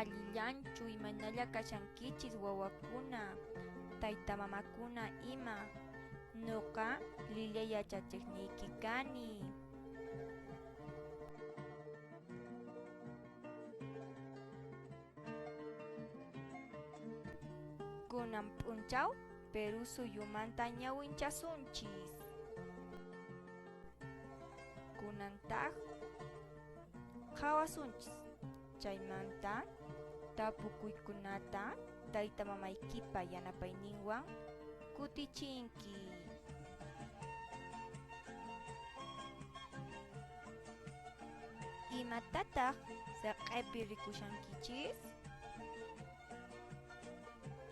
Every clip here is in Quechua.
Allillanchu imaynalla kashankichis wawakuna, tayta mamakuna ima. Nuqa Lilia yachachiqniyki kani. Kunan p'unchaw Perú suyumanta ñawinchasunchis. Kunantaq qhawasunchis. Chaymanta tapukuykunata tayta mamaykipa yanapayninwan kutichinki. Imatataq siq'ipi rikushankichis?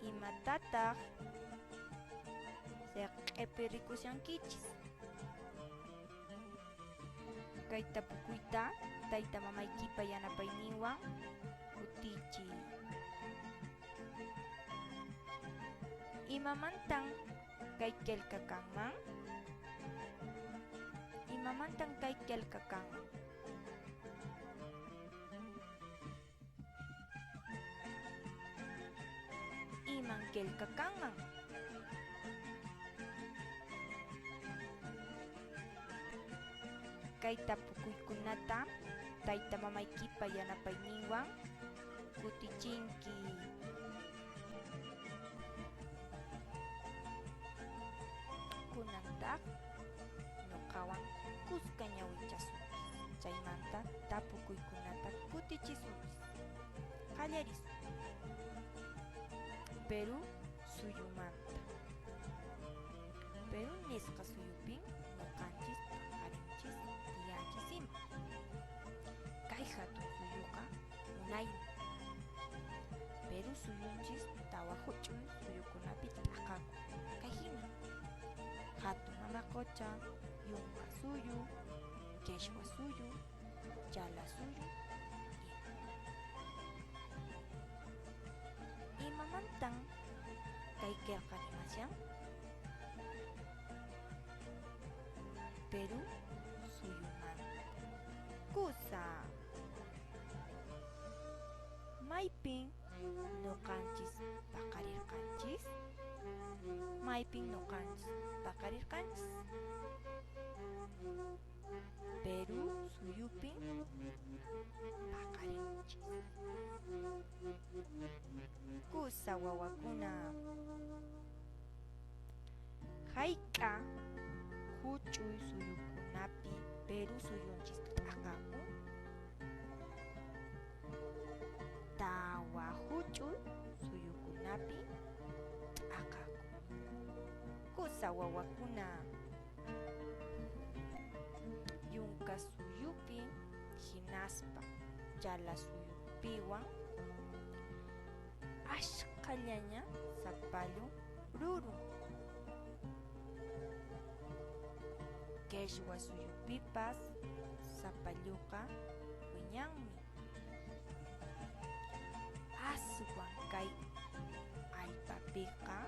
Imatataq siq'ipi rikushankichis? Kay tapukuyta tayta mamaykipa yanapayninwan kutichiy. Imamantan kay qillqa kanman? Imamantan kay qillqa kanman? Iman qillqa kanman? Kay tapukuykunata tayta mamaykipa yanapayninwan kutichinki. Kunantaq nuqawan kuska ñawinchasunchis. Chaymanta tapukuykunata kutichisunchis. Qallarisun. Perú suyumanta. Perú nisqa suyupin nuqanchis paqarinchis tiyanchis ima. Kay hatun suyuqa munaymi. Perú suyunchis tawa huch'uy suyukunapi t'aqakun. Kay hina: Hatun mama qucha, Yunka suyu, Quechua suyu, Chala suyu ima. Imamantan kay qillqa rimashan? Perú suyumanta. Kusa. Maypin nuqanchis paqarirqanchis? Maypin nuqanchis paqarirqanchis? Perú suyupin paqarinchis. Kusa wawakuna. Hayk'a huch'uy suyukunapi Perú suyunchis t'aqakun? Tawa huch'uy suyukunapi t'aqakun. Kusa wawakuna. Yunka suyupi hinaspa Chala suyupiwan ashqallaña sapallu rurun. Quechua suyupipas sapalluqa wiñanmi. Aswan kay allpapiqa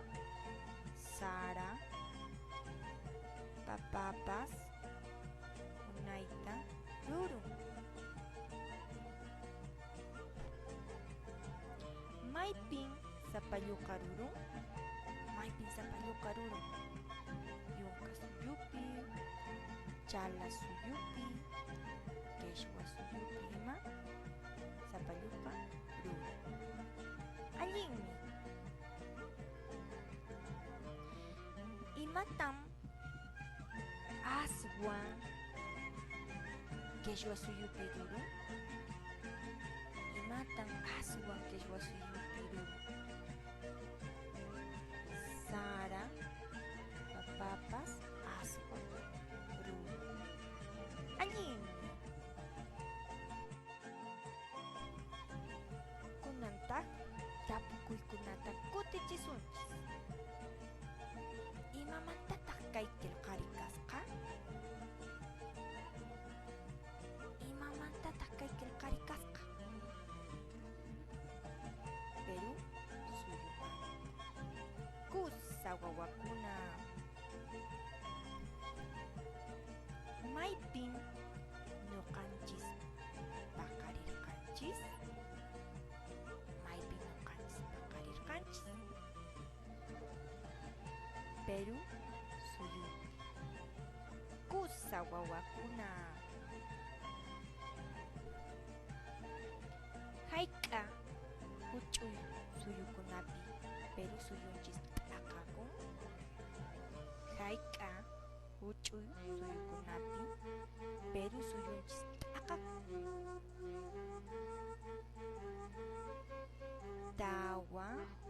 sara, papapas unayta rurun. Maypin sapalluqa rurun? Maypin sapalluqa rurun? Yunka suyupi, Chala suyupi, Quechua suyupi ima sapalluqa rurun. Allinmi. Imatam aswan Quechua suyupi rurun? Imatan aswan Quechua suyupi rurun? Sara, papapas aswan rurun. Allinmi. Kunantaq tapukuykunata kutichisunchis. Imamantataq kay qillqari kasqa? Imamantataq Perú suyupi. Kusa wawakuna. Hayk'a huch'uy suyukunapi Perú suyunchis t'aqakun? Hayk'a huch'uy suyukunapi Perú suyunchis t'aqakun? 4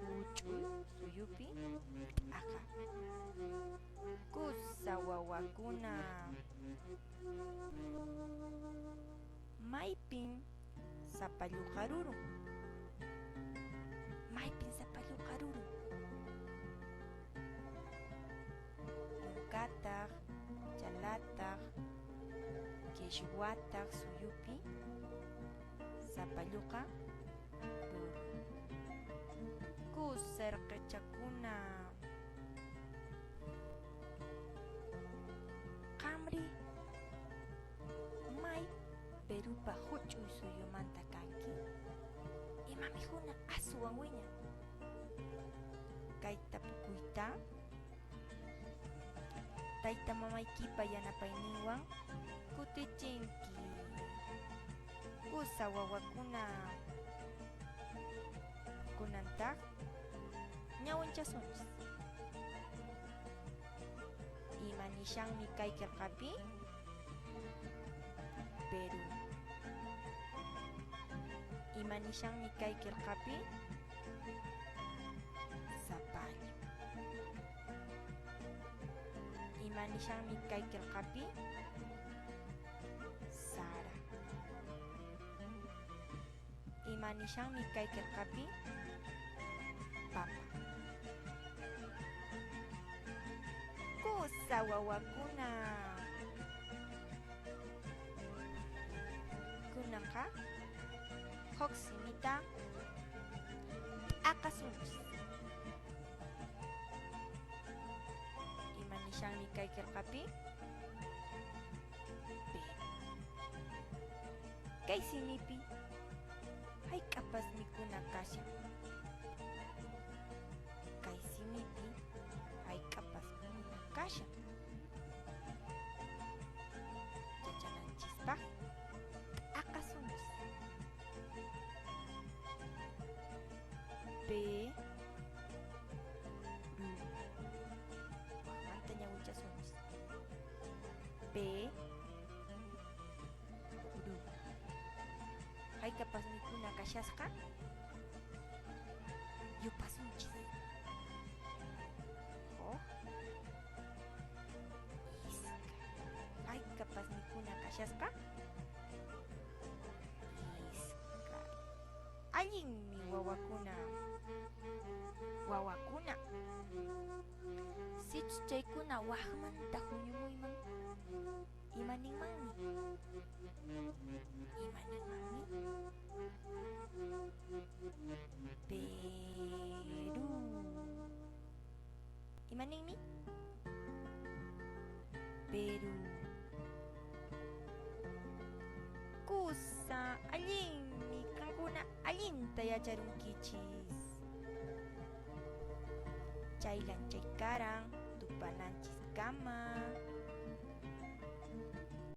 huch'uy suyupi t'aqakun. Kusa wawakuna. Maypin sapalluqa rurun? Maypin sapalluqa rurun? Yunkataq, chalataq, quechuataq suyupi sapalluqa rurun. Kusa irqichakuna. Qamri, may Perupa huch'uy suyumanta kanki? Ima mikhuna aswan wiñan? Kay tapukuyta tayta mamaykipa yanapayninwan kutichinki. Kusa wawakuna. Kunantaq ñawinchasunchis. Ima nishanmi kay qillqapi? Perú. Ima nishanmi kay qillqapi? Sapallu. Ima nishanmi kay qillqapi? Sara. Ima nishanmi kay qillqapi? Papa. Kusa wawakuna. Kunanqa huk simita t'aqasunchis. Ima nishanmi kay qillqapi? Perú. Kay simipi hayk'apas mikhuna kashan? Kay simipi hayk'apas mikhuna kashan? Yachananchispaq t'aqasunchis. P ru. Waqmanta ñawinchasunchis. P ru. Hayk'apas mikhuna kashasqa? Yupasunchis. Huk, iskay. Hayk'apas mikhuna kashasqa? Iskay. Allinmi wawakuna. Wawakuna. Sichus chaykuna waqmanta huñumuyman, ima ninmanmi? Ima ninmanmi? Perú. Ima ninmi? Perú. Kusa, allinmi qankuna allinta yacharunkichis. Chaylan chay karan tupananchis kama.